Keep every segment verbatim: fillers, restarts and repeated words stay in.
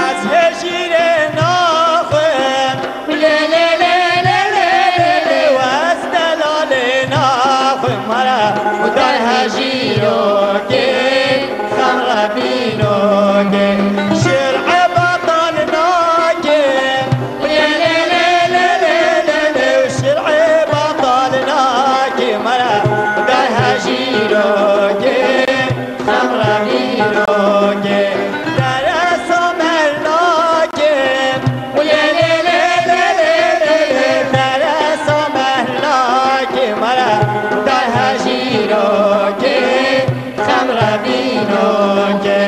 Ez hejîrê naxwim, lê lê lê lê lê lê lê, ez delalê naxwim, mara, u dar hejîrokê, xem re bînokê, şir'e batal nake, lê lê lê lê lê lê lê, şir'e batal nake, mara, u dar hejîrokê. Xem re bînokê, dere somer nake. Lê lê lê lê lê lê lê, dere somer nake, mara, dar hejîrokê, xem re bînokê.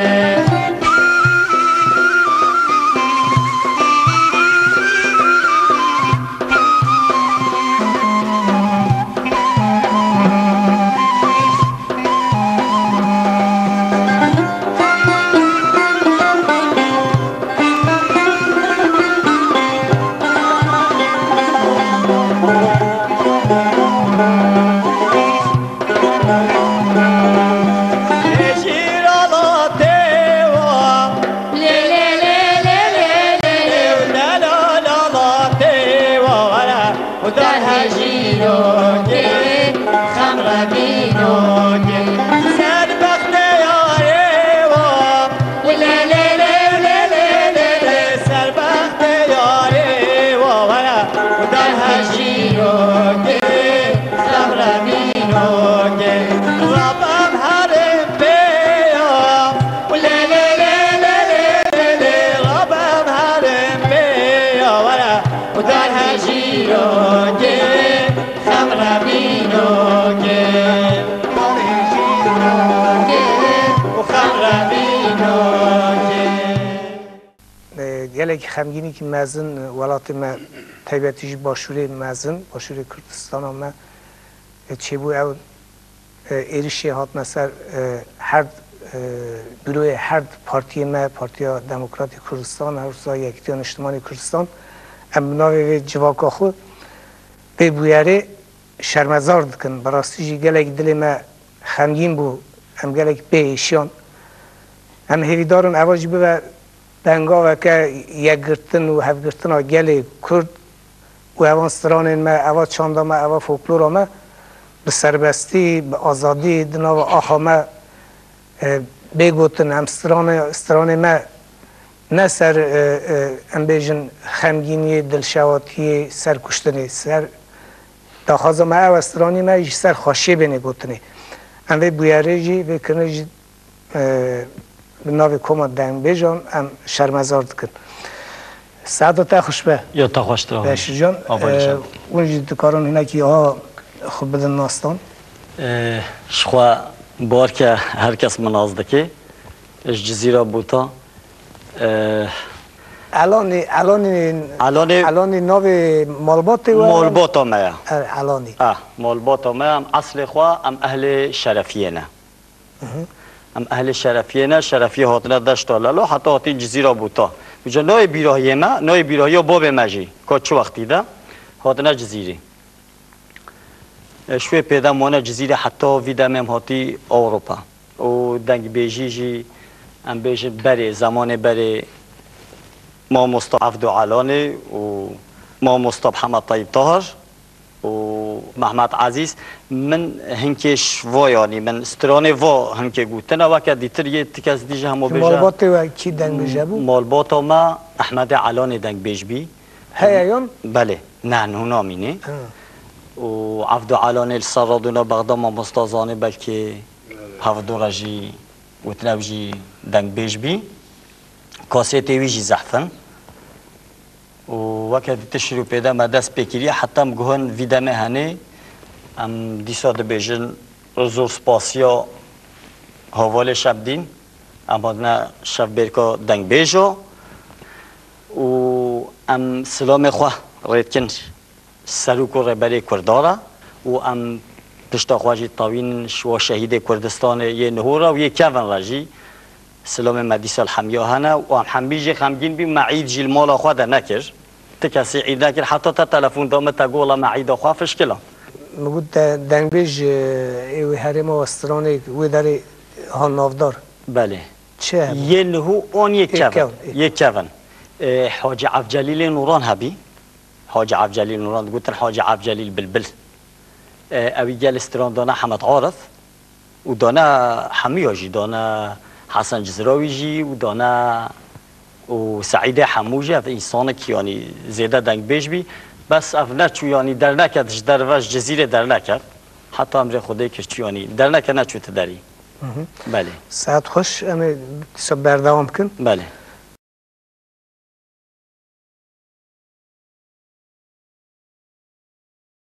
Lê lê lê lê lê lê, delal ala têwa were. Huday hejîrokê, xem re bînokê, ser bextê yarê wa. Lê lê lê lê lê lê lê, ser bextê yarê wa were. Huday hejîrokê, xem re bînokê, rabem herim pê ya. Lê lê lê lê lê lê lê, rabem herim pê ya were. Huday hejîrokê, xem re bînokê. Û xem re bînokê. E, gelekî xemgînîkî mezin, e, welatê me, taybetî jî başûrê mezin, başûrê Kurdistana me, e, çêbû. Ew e, êrişê hatine ser, e, herd, e, buroyê herd partiyê me, Partiya Demokratîk Kurdistan, her wisa Yekîtiya Niştimanî Kurdistan. Em bi navê vê civaka xwe vê bûyerê şermezar dikin. Bi rastî jî gelek dilê me xemgîn bû, em gelek pê êşiyan. Em hêvîdar in eva jî bibe bengaveke yekgirtin û hevgirtina gelê Kurd û evan stranên me, eva çanda me, eva folklora me bi serbestî, bi azadî di nava axa me, e, bê gotin. Em stranê, stranê me ne ser, e, e, em bêjin xemgîniyê, dilşewatiyê, ser kuştinê, ser daxwaza me ew e, stranî me ji ser xweşiyê bêne gotinê. Em vê bûyerê jî, vê kirinê jî e, bi navê Koma Dengbêjan em şermezar dikin. Saeta te xweş be. Ya te xweştir, Beşir can. Aferin, e, şad. Hûn jî dikarin hinekî aha xwe bidin nastan. E, ji xwe bar ke her kes min nas dike. Ez ji Cizîra Bûta. E, Elanî, Elanî, Elanî Elanî navê malbatê we? Malbata me ya. Er, Elanî. Ah, malbata me, em eslê xwe, em ehlê Şerefiyê ne. Em ehlê Şerefiyê ne, Şerefiyê hatine Deşta Lelo, heta hatîn Cizîra Bûta. Îca nayê bîrahiyê me, nayê bîrahiya babê me jî, ka çi wextî de hatine Cizîrê. E, ji wê pê de mane Cizîrê heta vî demê em hatî Ewropa. Û dengbêjî jî, em bêjin berê, zemanê berê mamosta Evdo Elanê û mamosta Mihemed Tayyip Tahir. û Mehmet Ezîz, min hinkê ji vo, yanî min stranê vo hinkê gotine, weke dîtir yê ti kes dî ji hemû bêje. Malbatê we kî dengbêje bû? Malbata me Ehmedê Elanê dengbêj bî. Heye yan? Belê. Ne, nû namînê. Ha. Û Evdo Elanê li ser radona Bexda mamosta zanê belkê hevdû re jî gotine ew jî dengbêj bî. Kasetê wî jî zehf in. Û weke dîtir şirûpê de me dest pê kiriye, heta em guhin vî demê henê, em dîsa dibêjin zor spasiya hevalê Şebdîn, em hatine şevbêrka dengbêja, û em silamê xwe rê dikin serok û rêberê Kurdan re û em pişta xwe jî tawîn şiwa şehîdê Kurdistanê yê niho re û yê kevin re jî silamê me dîsa li hemiya hene û em hemî jî xemgîn bîn, me îd jî li mala xwe de nekir. Ti kesî îd nekir, heta te telefon da min, te got, "Wela me îda xwe fişkila." Min got de-, dengbêj, e, ê wê herêma Westranê wê derê han navdar. Belê. Çi hebe? Yê niho an yê Yê kevin. kevin, yê Yê kevin. E, Hacî Evcelîlê Nûran hebî. Hacî Evcelîl Nûran digotin Hacî Evcelîl Bilbil. E, ewî gelê stran dana Hemed Arif û dana hemiya jî, dana Hesen Cizrawî jî û dana û Seîdê Hemû jî, ev însanek yanî zêde dengbêj bî. Bes ev neçû, yanî derneket ji derve ji Cizîrê derneket. Heta emrê Xwedê kir çû, yanî derneket neçû ti derî. Hı hı. Belê. Saet xweş, em ê dîsa berdewam bikin. Belê.